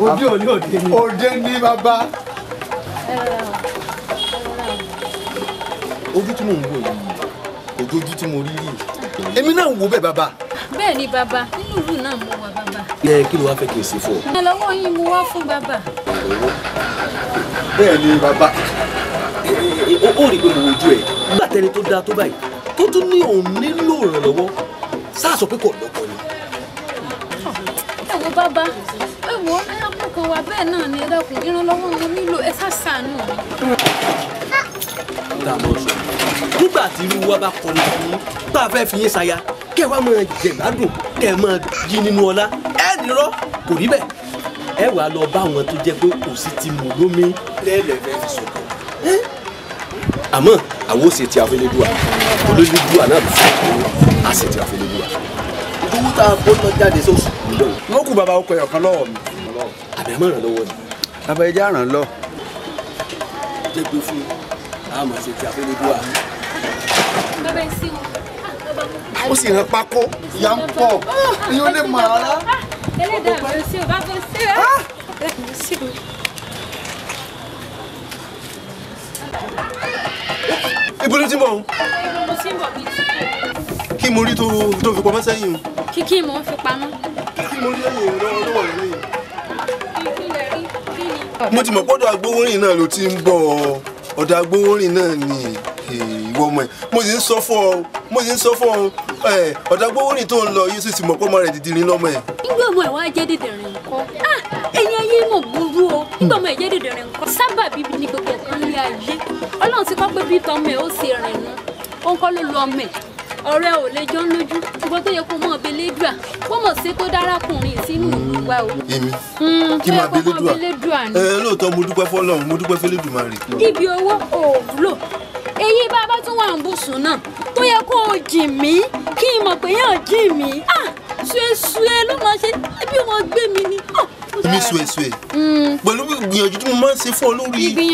Ojú òní òde ni. Òde ni bàbá. Ojú tí mò ń wò yìí, ojú ojú tí mo rí rí. Èmi náà ń wo bẹ́ẹ̀ bàbá. Bẹ́ẹ̀ ni bàbá, nínú ìlú náà mo wà bàbá. Ẹ kí ló wá fẹ́ kí n ṣe fún ọ? Ìrànlọ́wọ́ yín mo wá fún bàbá. Bẹ́ẹ̀ ni bàbá. Ó rí i pé mo wojú ẹ̀. Nígbà tẹni tó dáa tó báyìí, tó tún ní òun nílò ìrànlọ́wọ́, sáà sọ pé kò lọ́kọ ni. Ẹ wo bàbá, ẹ wo arákùnrin kan wà bẹ́ẹ̀ náà ni ẹ dákun ìrànlọ́wọ́ mo nílò ẹ sá ṣàánú mi. Nígbà tí irú wa bá kọlu fún yín, tá a fẹ́ fi yín ṣaya, kẹ́ ẹ wá máa jẹ̀gbádùn, kẹ́ ẹ máa jí nínú ọlá, ẹ nírọ́ kò rí bẹ́ẹ̀. Ẹ wàá lọ bá àwọn tó jẹ́ pé kò sí ti mú lómi lẹ́lẹ̀ fẹ́ fi sọ̀kọ̀. Àmọ́ àwọn ò ṣe ti àfẹlẹ́dùà, olólùdùà náà ló fẹ́ a ṣe ti àfẹlẹ́dùà. Owó tá a kó lọ jáde sóṣù lọ́wọ́. Wọ́n kú bàbá ọkọ̀ ẹ̀yọ̀ kan lọ́wọ́ mi. Àbí àmọ́ ìrànlọ́wọ́ ni. Bàbá ẹ jẹ́ àràn lọ. Jẹ́ pé fún a máa ṣe ti àfẹlẹ́dùà. Bàbá ẹ sí wọn. Ó sì rán pákó, ìyá ń pọ̀, ìyá ó lè mọ̀ rárá. Ẹlẹ́dàá mi ò sí o, bàbá ò sí o. Sí o. Ibo ló ti ń bọ̀ o? Mo ti ń bọ̀ bíi ti. Kí mo rí tó fi pamọ́ sẹ́yìn o? Kíkí mo ń fi pamọ́. Kí mo rí lẹ́yìn lọ́wọ́ rẹ lẹ́yìn? Kí lẹ rí? Kí ni? Mo ti mọ̀ pọ́dọ̀ agbowórin náà ló ti ń bọ̀ ọ́. Ọ̀dọ̀ agbowórin náà ni ìwọ ọmọ ẹ̀. Mo sì ń sọ fún ọ, mo sì ń sọ fún ọ, ọ̀dọ̀ agbowórin tó ń lọ yìí sì ti mọ̀ pé ọmọ rẹ̀ dìdìrín lọ́mọ ẹ̀. Nígbà ọmọ ẹ̀ wá jẹ́ dìdìrín nǹkan. Ẹ̀yin ayé mọ̀ burú o. Nígbà ọmọ ẹ̀ jẹ́ dìdìrín nǹkan. Sábà bíbí ni gbogbo nǹkan ní ayé. Ọlọ́run ti kọ́ pé bí tọmọ ẹ̀ ó ṣe rìn nu. Ó ń kọ́ ló lu ọmọ ẹ̀. Ọ̀rẹ́ ò lè jọ ń lójú. Ṣùgbọ́n tó yẹ kó mọ̀ belédùà. Wọ́n mọ̀ sí tó dárákùnrin sínú ìlú wa o. Èmi kí máa belédùà. Ẹ lóòótọ́ mo dúpẹ́ f'Ọlọ́run, mo dúpẹ́ f'Elédùmarè. Ibi owó ò wúlò. Èyí bàbá tún wà ń bùsùn náà tó yẹ kó o jì mí kí n mọ̀ pé yàn jì mí. Ṣùẹ̀ṣùẹ̀ ló máa ṣe bí wọ́n gbé mi ni. Èmi ṣùẹ̀ṣùẹ̀ pẹ̀lú ìgbìyànjú tí mo máa ń ṣe fún ọ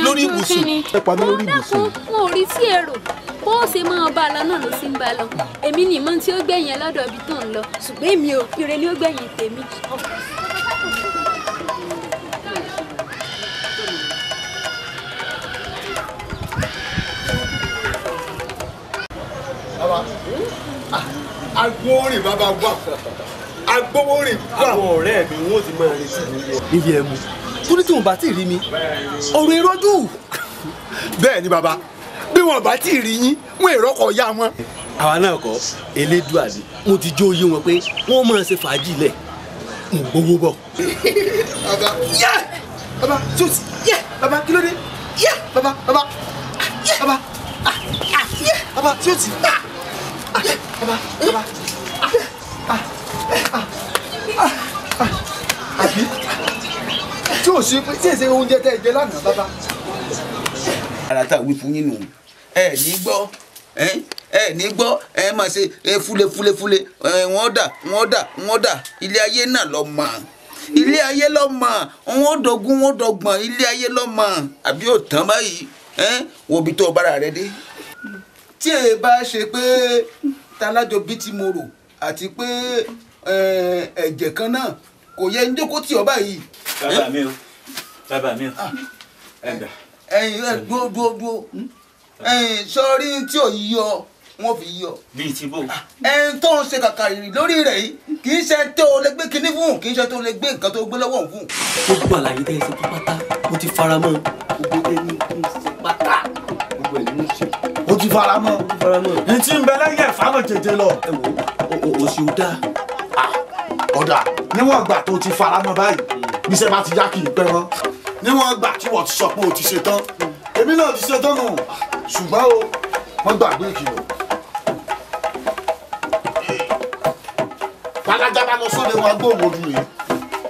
lórí ibùsùn. Ẹ pa mí lórí ibùsùn. Mo dákun, mo rí sí èrò bó ṣe máa bá a lọ náà ló sì ń bá a lọ. Èmi ni ìmọ̀ tí ó gbẹ̀yìn lọ́dọ̀ ibi tó ń lọ ṣùgbọ́n èmi ò ire ni ó gbẹ̀yìn tèmi. Bàbá agbowórin bàbá wà agbowórin wà. Àwọn ọ̀rẹ́ mi wọ́n ti máa retí mi nílé ẹmu torí tí wọn bá ti rí mi ọ̀rọ̀ ìrọ́jú. Bẹ́ẹ̀ ni bàbá, bí wọn bá ti rí yín wọn èrò kọ ya wọn. Àwa náà kọ́ Elédùà ni mo ti jó yé wọn pé wọ́n máa ṣe fàájì lẹ̀ mo gbowó bọ̀. Bàbá yẹ bàbá tí o ti yẹ bàbá kí ló dé yẹ bàbá bàbá bàbá yẹ bàbá tí o ti bàbá bàbá àbí tí o ṣe tí èsè oúnjẹ tẹ jẹ lánàá bàbá. Ara tá a wí fún yín nù ẹ ní gbọ́ ẹ ní gbọ́ ẹ máa ṣe fúle fúle fúle wọ́n dà wọ́n dà wọ́n dà ilé ayé náà lọ mọ̀ ilé ayé lọ mọ̀ wọ́n dọ̀gún wọ́n dọ̀gbọ̀n ilé ayé lọ mọ̀ àbí ò tán báyìí wo ibi tó o bára rẹ dé. Tí ẹ bá ṣe pé talájọ bí tí mo rò àti pé ẹ̀jẹ̀ kan náà kò yẹ ń jókòó tì ọ́ báyìí. Bàbá mi o, bàbá mi o, ẹ gbà. Ẹ̀yin ẹ dúró dúró dúró ẹ̀yin sọrí tí ò yí ọ wọ́n fi yí ọ. Bíi ti bò. Ẹ̀yin tó ń ṣe kàkà rírì lórí rẹ̀ yìí kì í ṣe tó o lè gbé kinní fún kì í ṣe tó o lè gbé nǹkan tó o gbé lọ́wọ́ fún. Gbogbo àlàyé tẹ́ ẹ ṣe pátá mo ti fara mọ́ gbogbo ẹni ń ṣe pátá gbogbo ẹni ń ṣe. O ti fara mọ́. N ti ń bẹ lẹ́yìn ẹ̀fà mọ̀ jẹjẹ lọ. Ẹ wo o ṣe o dáa. Ọ̀dà níwọ̀n ìgbà tó ti fara mọ́ báyìí níṣẹ́ bá ti yá kì í pẹ́ mọ́ níwọ̀n ìgbà tí wọ́n ti sọ pé o ti ṣe tán èmi náà ti ṣe tán nù ṣùgbọ́n o wọ́n gbàgbé ìkìlọ̀. Bálájá bá lọ sóde wọn gbóhùn ojú rèé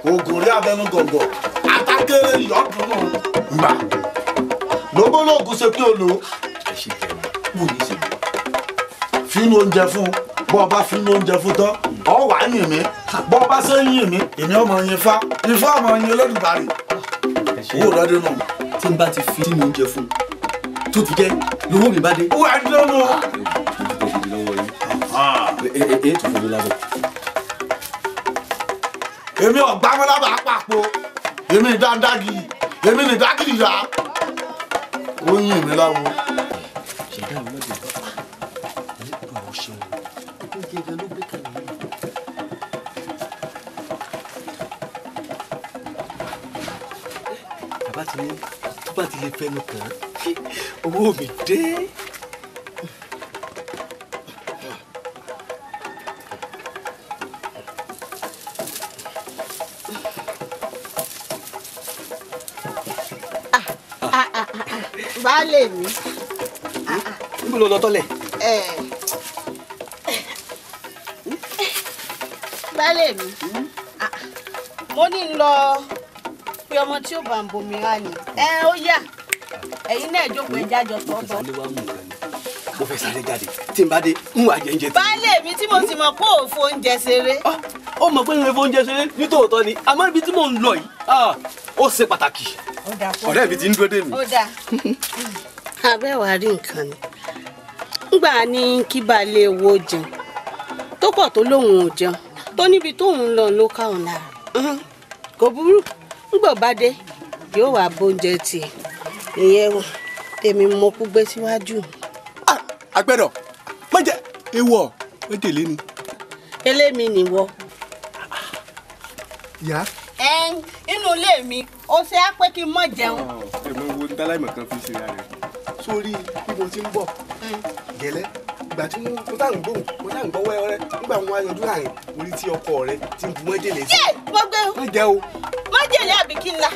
oògùn rí abẹnú gọ̀ǹgọ̀ àtàkèrè ìyọ́dún nù gbà lógbólógùn ṣe pé o lò ó. Fínú oúnjẹ fún bọ́ ọ bá fínú oúnjẹ fún tán ọ wà á yìn mí bọ́ ọ bá ṣe ń yìn mí èmi ọmọ yín fá ifá ọmọ yín Olódùmarè owó rẹ dénú. Tí n bá ti fi sínú oúnjẹ fún tó ti jẹ lówó mi bá dé. Owó ẹ dénú. Ẹ ẹ tó fún mi lábọ̀. Èmi ọ̀gbá wọn lábàá pàpọ̀. Èmi ìdáńdágì. Èmi nìdágìrì yá. Ó yìn mí láwo. Ṣẹ̀dá mi lọ́dọ̀ bá ẹlẹ́dùn àwọn ṣeun. Oúnjẹ gan ló gbé kalẹ̀ yìí. Bàbá ti ní tó bá ti lè fẹnu kàn án, owó mi dé. Baálé mi. Níbo ló lọ tọ́lẹ̀? Baálé mi. Mo ní lọ pé ọmọ tí ó bá ń bomi ra ni. Ó yá. Ẹ̀yin náà jókòó ẹ jájọ tọ́tọ́. Mo fẹ́ sáré jáde. Tí n bá dé, n wà jẹ oúnjẹ tí. Baálé mi tí mo sì mọ̀ pé ò fo oúnjẹ ṣeré. Ó mọ̀ pé n lè fo oúnjẹ ṣeré nítòótọ́ ni. Àmọ́ ibi tí mò ń lọ yìí, ó ṣe pàtàkì. Ọ̀rẹ́ mi ti ń dúró dè mí. Ó dáa. Abẹ́wàá rí nǹkan ni. Ngbà ní kí baálé wo jẹun. Tó pọ̀ tó lóun ò jẹun. Tó níbi tóun lọ ló káwọn lára. Kò burú. Ngbà bá dé, yóò wá bóúnjẹ tiẹ̀. Ìyẹn o, tèmi mo kú gbé síwájú. Àgbẹ̀dọ̀, má jẹ ewọ̀, má tẹ̀lé mi. Elémi nìwọ. Ìyá. Inú ilé mi, ó ṣe á pé kí n mọ̀ jẹun. Ẹ mọ wo dáláìmọ̀ kan fi ṣe ara rẹ̀. Sórí bí mo ti ń bọ̀ gẹ́lẹ́ ìgbà tí mo tá ń gbóhùn mo tá ń gbọ́ wẹ́rẹ́ nígbà wọn ayọ̀dún àárín orí tí ọkọ rẹ ti ń bu mọ́jèlé sí. Yé mo gbé o. Má jẹ o. Májèlé àbí kí n la.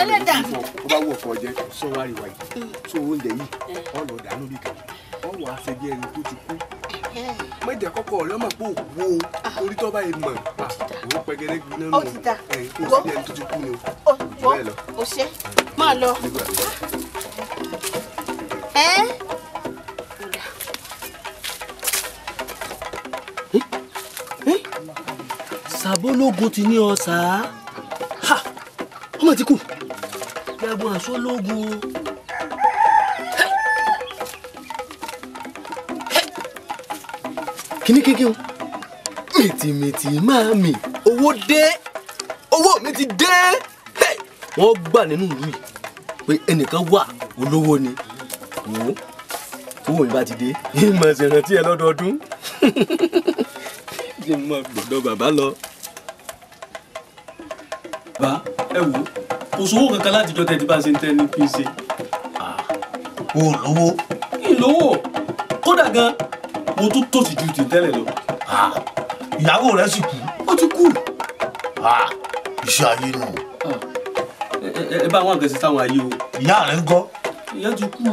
Ẹlẹ́dàá mi. Ó bá wù ọkọ jẹ sọ wá rí wa yìí sọ oúnjẹ yìí ọ lọ dànù bí kan ọ wà á ṣe bí ẹni tó ti kú. Má jẹ́ kọ́kọ́ rẹ mọ̀ pé òkú o torí tó bá yìí mọ̀ òun pẹ́gẹ́rẹ́ gbiná nù ẹ̀ kó o sí bí ẹni tó ti kú ni o. Jù bẹ́ẹ̀ lọ. O ṣe máa lọ. Sàbólógún ti ní ọ̀sà. Ọmọ ti kú. Jagun àsólógún. Kíní kínkín o. Mìtìmìtì máa mì. Owó dé. Owó mi ti dé. Wọ́n gbà nínú ìlú yìí pé ẹnìkan wà olówó ni. Wò ó, owó mi bá ti dé, ìmọ̀ ṣèrántí ẹ lọ́dọọdún. Ṣé mo máa gbọ́dọ̀ bàbá lọ? Bá ẹ wò ó, kò sówó kankan láti jọ tẹ́ ti bá ṣe ń tẹ́ ní kí n ṣe. O lówó. Ìlówó. Kódà gan, mo tún tòṣì ju ti tẹ́lẹ̀ lọ. Ìyàwó rẹ sì kú. Ó ti kú. Iṣẹ́ ayé nù. Ẹ bá àwọn àgbẹ̀sí táwọn ayé o. Ìyá rẹ ń kọ́. Ìyá ti kú.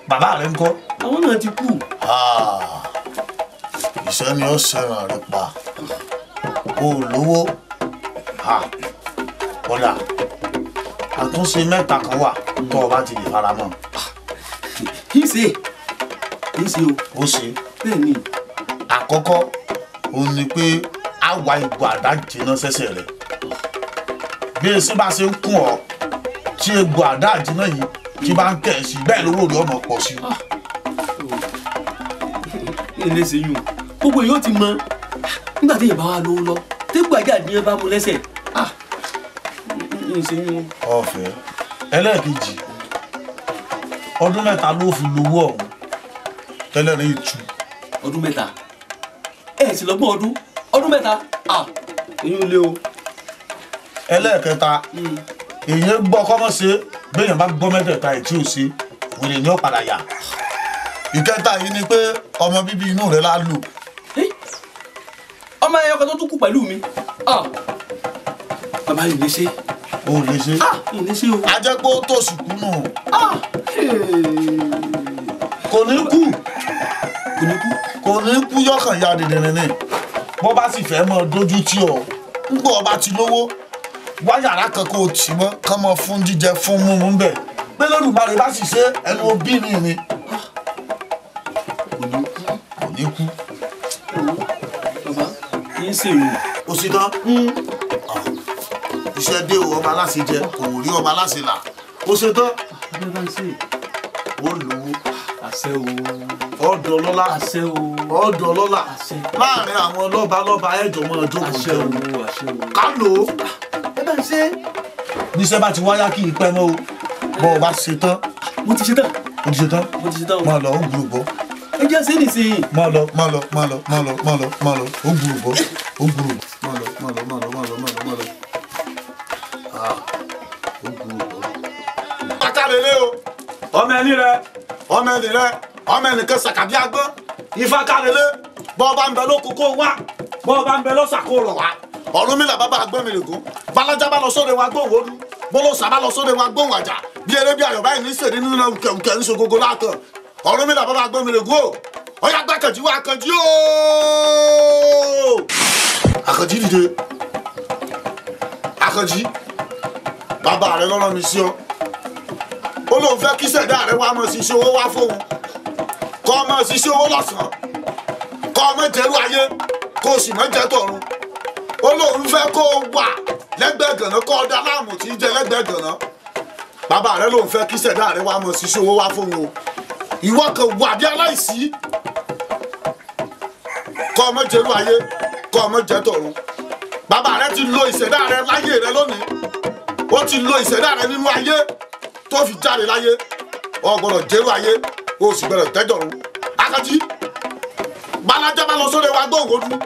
Bàbá rẹ ń kọ́. Àwọn náà ti kú. Ìṣẹ́ ni ó ṣẹ̀ràn rẹ pa. O lówó. Kódà àtúnṣe mẹ́ta kan wà tó o bá ti lè fara mọ́. Kì í ṣe kì í ṣe o. Ó ṣe. Bẹ́ẹ̀ ni. Àkọ́kọ́ òun ni pé a wá egbò àdá jìnnà sẹ́sẹ̀ rẹ̀. Bí èsì bá ṣe ń kún ọ tí egbò àdá jìnnà yìí tí bá ń kẹ̀ sí bẹ́ẹ̀ lówó rẹ̀ ọmọ pọ̀ sí. Ilé ṣe yùn gbogbo èyí ó ti mọ nígbà tí ìyẹn bá wà lówó lọ tégbò ajá àdìyàn bá mu lẹ́sẹ̀ ń ṣe yùn. Ọ̀fẹ́ ẹlẹ́ẹ̀kejì ọdún mẹ́ta ló fi lówó ọ̀hún tẹ́lẹ̀ rí ìtú. Ọdún mẹ́ta ẹ sì lọ́gbọ̀n ọdún ọdún mẹ́ta èyí ò lé o. Ẹlẹ́ẹ̀kẹta èyí gbọ́ kọ́mọ́ ṣe béèyàn bá gbọ́ mẹ́tẹ̀ẹ̀ta ẹ̀ tí ò ṣe wèrè ní ọ̀padà yà. Ìkẹta yìí ni pé ọmọ bíbí inú rẹ̀ la lò. Ọmọ ẹyọ kan tó tún kù pẹ̀lú mi. Bàbá yìí lè ṣe. O lè ṣe. Yìí lè ṣe o. A jẹ́ pé ó tòṣì kú nù. Kò ní kú. Kò ní kú. Kò ní kú yọkàn ya dìndìnrín ni. Bó bá sì fẹ́ mọ dójú tì ọ́, ńgbọ́ ọba ti lówó, wá yàrá kan kó o tì mọ́ kán mọ́ fún jíjẹ fún mímu ń bẹ̀. Pé lódùmarè bá sì ṣe ẹnu òbí mi ni. Kò ní kú. Kò ní kú. Bàbá kì í ṣe ìrìn. O sì tán. Iṣẹ́ dé o, ọmọ aláṣẹ jẹ, kò rí ọmọ aláṣẹ là. O ṣe tán. Abẹ́ bá ń ṣe. Ó lówó. Àṣẹ o. Ọ̀dọ̀ lọ́lá. Àṣẹ o. Ọ̀dọ̀ lọ́la láàrin àwọn lọ́ba lọ́ba ẹ̀jọ̀ mọ́ ọjọ́ kò jẹun. Ká lò ó. Ẹ bá ń ṣe. Níṣẹ́ bá ti wáyá kí n pẹ́ mọ́ o. Bọ́ ọ bá ṣe tán. Mo ti ṣe tán. O ti ṣe tán. Mo ti ṣe tán. Máa lọ, ó gbúrò bọ́. Ẹ jẹ́ ṣé nìsín. Máa lọ, máa lọ, máa lọ, máa lọ, máa lọ, máa lọ, ó gbúrò bọ́, ó gbúrò bọ́. Máa lọ, máa lọ, máa lọ, máa lọ, máa lọ, máa lọ. Ó gbúrò bọ́. Pátá lélẹ́ o, ọmọ ẹni rẹ, ọmọ ẹni rẹ, ọmọ ẹnìkan sàkàbí agbọ́n, ifá kárelé, bọ́ ọba ń bẹ lóko kó wá, bọ́ ọba ń bẹ lọ́sà kó rọ̀ wá. Ọ̀rúnmìlà bàbá àgbọ̀n mi lègún, Balaja bá lọ sóde wa gbóhùn olú, Bólósà bá lọ sóde wa gbóhùn àjà, bí eré bí ayọ̀ báyìí ní sèdí nínú kẹ̀kẹ́ ń ṣogogo látàn. Ọ̀rúnmìlà bàbá àgbọ̀n mi lègún o, ọ̀yá gbàkànjí wá Àkànjí o! Àkànjí dìde, Àkànjí, bàbá rẹ ló rán mi sí ọ. Ó lóun fẹ́ kí ṣẹ̀dá rẹ wá mọ̀ sí iṣẹ́ owó wá fóun, kọ́ ọmọ sí iṣẹ́ owó lọ́sàn-án, kọ́ ọmọ jẹ́rú ayé, kó o sì mọ́ jẹ́ tọ̀run. Ó lóun fẹ́ kó o wà lẹ́gbẹ̀ẹ́ gànà kó o dá láàmú tí í jẹ lẹ́gbẹ̀ẹ́ gànà. Bàbá rẹ lóun fẹ́ kí ṣẹ̀dá rẹ wá mọ̀ sí iṣẹ́ owó wá fóun o. Ìwọ kan wà bí aláìsí, kọ́ ọmọ jẹ́rú ayé, kọ́ ọmọ jẹ́ tọ̀run. Bàbá rẹ ti lo ìṣẹ̀dá rẹ láyé rẹ lónìí, ó ti lo ìṣẹ̀dá rẹ nínú ayé tó fi jáde láyé. O gbọ́dọ̀ jẹ́rú ayé, o sì gbọ́dọ̀ tẹ́jọ̀run. Àkànjí, Balaja bá lọ sóde wa gbóhùn ojú,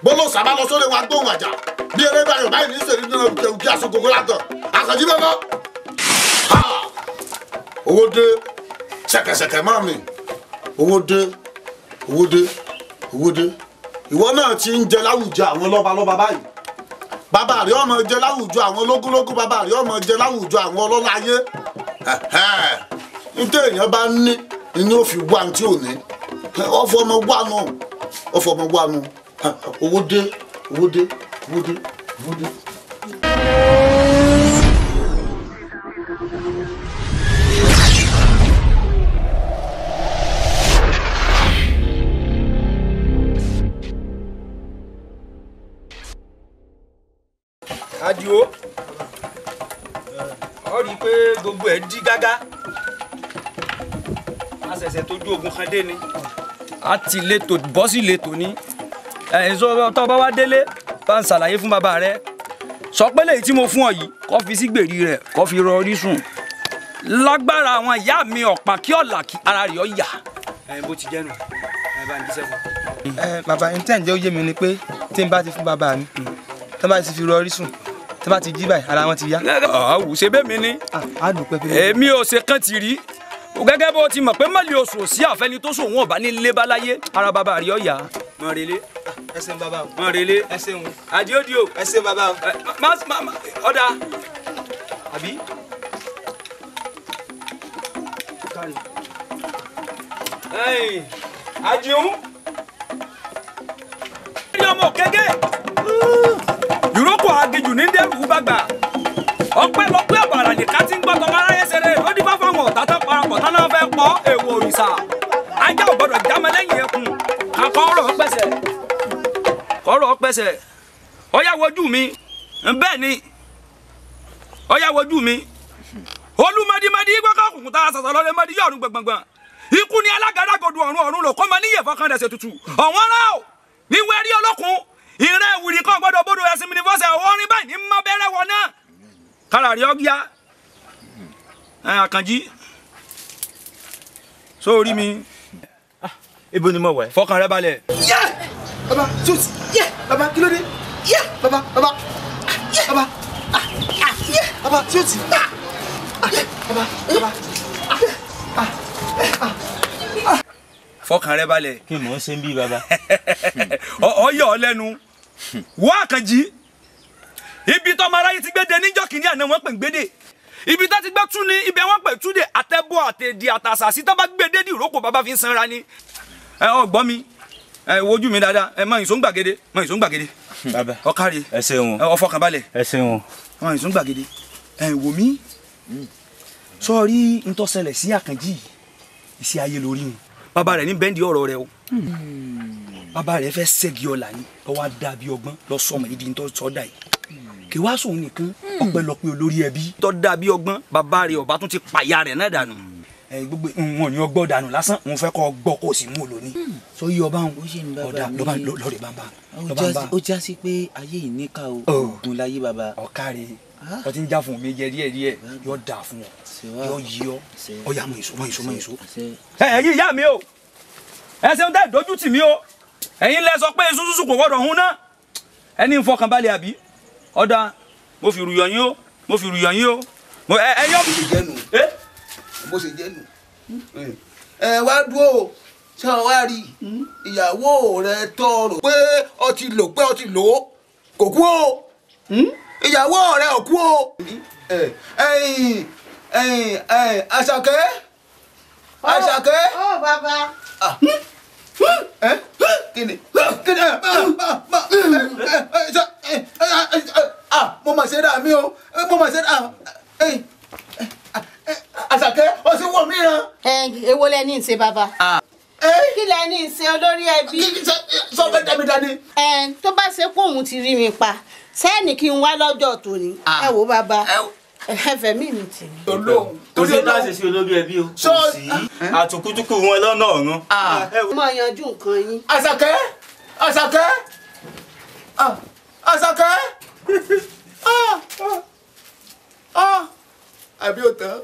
Bólósà bá lọ sóde wa gbóhùn àjà, bí eré báyọ̀ báyìí ní sèrí nínú kẹ̀kẹ́ aṣogogo látọ̀. Àkànjí bẹ́ẹ̀ lọ. Owó dé, ṣẹ̀kẹ̀ṣẹ̀kẹ̀ mọ́ mi. Owó dé, owó dé, owó dé. Ìwọ náà ti ń jẹ láwùjọ àwọn lọ́balọ́ba báyìí. Bàbá rẹ ọmọ jẹ láwùjọ àwọn lógúnlógún, bàbá rẹ ọmọ jẹ láwùjọ àwọn ọlọ́lá ayé. Nítorí èèyàn bá ní ni ó fi wá tí ò ní. Ọfọ ọmọ wà nù, ọfọ ọmọ wà nù. Owó dé, owó dé, owó dé, owó dé. Adio, ọ rí i pé gbogbo ẹ̀ dí gágá, a ṣẹ̀ṣẹ̀ tójú ogun kan dé ni. A ti letò bọ́ sí letò ni. Ẹ̀yin sọ tó bá wá délé bá ń ṣàlàyé fún bàbá rẹ. Sọ pé lèyí tí mo fún ọ yìí kó fi sí gbèrí rẹ̀ kó fi rọrí sùn. Lágbára àwọn ìyá mi ọ̀pá kí ọ̀là kí ara rẹ̀ ọ yà. Ẹ̀yin bó ti jẹ́ nù, ẹ̀ bá ń jíṣẹ́ fún. Ẹ bàbá, n tẹ́ ǹjẹ́ ó yé mi ni pé tí n bá ti fún bàbá mi, tí n bá ti fi rọrí sùn, tí bá ti jí báyìí ara wọn ti yá. Àwù ṣe bẹ́ẹ̀ mi ni. Èmi ò ṣe kán ti rí. Gẹ́gẹ́ bó ti mọ̀ pé mọ̀lẹ́ oṣù sí àfẹ́ni tó sòun ọ̀bá ní lé báláyé ara bàbá rí ọ̀yà. Mọ̀ relé. Ẹ ṣeun bàbá o. Mọ̀ relé. Ẹ ṣeun. Àdìódìó. Ẹ ṣeun bàbá o. Má ọ̀dà. Àbí. Àdìún. Ní ọmọ kéke. Ìrókò aginjù ní dẹ́rù bàgbà. Ọpẹ́lọpẹ́ àbàrà nìkan tí ń gbọ́ tọmọ aráyé ṣeré ló dífá fáwọn ọ̀tá tó parapọ̀ tán náà fẹ́ pọ̀ èèwọ̀ òrìṣà. Ajá ò gbọ́dọ̀ jámọ́ lẹ́yìn ẹkùn. Kakọ́ ọ̀rọ̀ pẹ̀sẹ̀. Kọ́rọ̀ pẹ̀sẹ̀. Ọ̀yá wojú mi. Bẹ́ẹ̀ ni. Ọ̀yá wojú mi. Olúmọdímọdí gbọ́kọ̀ kùkùn tá a sọ̀sọ̀ lọ́lẹ́ mọ́dí yọ̀ọ̀rùn gbọ̀ngbọ̀ngbọ̀n. Ikú ni alágàdàgodo ọ̀run ọ̀run lò kọ́ mọ níyẹ̀ fọkàn rẹ̀ ṣètùtù. Ọ̀wọ́n rà ó níwẹ̀rí ọlọ́kun. Ìrẹ́ ìwìrì kan gbọ́dọ̀ bódò ẹ̀sìn mi ní fọ́sẹ̀ ọ̀wọ́rin báyìí ní mọ́ bẹ́rẹ̀ wọ náà. Kára rí ọ́gíá. Àkànjí. Sórí mi. Ibo ni mo wà? Fọkàn rẹ balẹ̀. Yé! Bàbá tut! Yé! Bàbá kí ló dé? Yé! Bàbá bàbá! Bàbá! Yé! Bàbá tut! Bàbá bàbá! Fọkàn rẹ balẹ̀. Kí mò ń ṣe ń bí bàbá. Ọ yọ ọ lẹ́nu. Wọ́n Àkànjí. Ibi tọ́mọ aráyé ti gbéde níjọ́ kìíní àná wọ́n pè ń gbéde. Ibi tá ti gbé tú ni ibẹ̀ wọ́n pè túde àtẹ́bọ̀ àtẹ̀dí àtàṣàsí tó bá gbéde ní ìrókò bàbá fi ń sanra ni. Ẹ ọ gbọ́ mi, ẹ wojú mi dáadáa, ẹ mọ ìṣó ń gbàgede, mọ ìṣó ń gbàgede. Bàbá ọ̀kárí. Ẹ ṣeun. Ẹ ọfọkànbalẹ̀. Ẹ ṣeun. Mọ ìṣó ń gbàgede. Ẹ wò mí. Sọ́ọ́rí ń tó ṣẹlẹ̀ sí Àkànjí ìṣe ayé lórí mi. Bàbá rẹ̀ ní bẹ́ndì ọ̀rọ̀ rẹ̀ o. Bàbá rẹ̀ fẹ́ ṣẹ́gi ọ̀la ni lọ́wọ́ á dàbí ọgbọ́n lọ sọmọ ìdí ń tọ́ sọ́dà yìí. Kì wá sóun nìkan ọpẹ́lọpẹ́ olórí ẹbí. Tó dàbí ọgbọ́n bàbá rẹ̀ ọba tún ti pàyà rẹ̀ náà dànù. Gbogbo wọn ni ọgbọ́ dànù lásán wọn fẹ́ kọ́ gbọ́ kó o sì mú un lónìí. Sọ yí ọba ń ọ̀dà lọ́ọ̀rẹ́ bàbá. Ó já sí pé ayé yìí níkà o, oògùn láyé bàbá. Ọ̀kàrẹ̀ ọ ti ń já fún mi jẹ díẹ̀ díẹ̀ yóò dà fún ọ yóò yí ọ ọyà mọ èso mọ èso mọ èso. Ẹ̀yin ìyá mi o, ẹ ṣeun tẹ́ dojú tì mí o, ẹ̀yin lẹ sọ pé iṣu ṣuṣu kò gbọ́dọ̀ hun náà, ẹni ń fọkànbalẹ̀ àbí ọ̀dà mo fi rùyọ̀ yín o, mo fi rùyọ̀ yín o, ẹ yọ. Bó ṣe jẹ́ nù. Ẹ wá dúró ṣé ọ wá rí ìyàwó rẹ tọrọ pé ọ ti lò pé ọ ti lò ó kò kú o, ìyàwó rẹ ò kú o. Ẹ̀yin ẹ̀yin ẹ̀yin Àṣàkẹ́ Àṣàkẹ́. Ó bàbá. Kíni kíni mo mà ṣe dà mí o, mo mà ṣe dà. Àṣàkẹ́ ó sì wọ̀ mí ràn. Èwo lẹ ní í ṣe bàbá? Kí lẹ ní í ṣe olórí ẹbí? Sọ fẹ́ dá mi dání. Tó bá ṣe pé òun ti rí mi pa sẹ́ẹ̀nì kí n wá lọ́jọ́ tòní. Ẹ wo bàbá, ẹfẹ̀ mi mi tì mí. Kò sí bá ṣe sí olórí ẹbí o, kò sí àtùkùtùkù wọn lọ́nà ọ̀run. Mo yanjú nǹkan yín. Àṣàkẹ́ Àṣàkẹ́ Àṣàkẹ́ àbí òtán.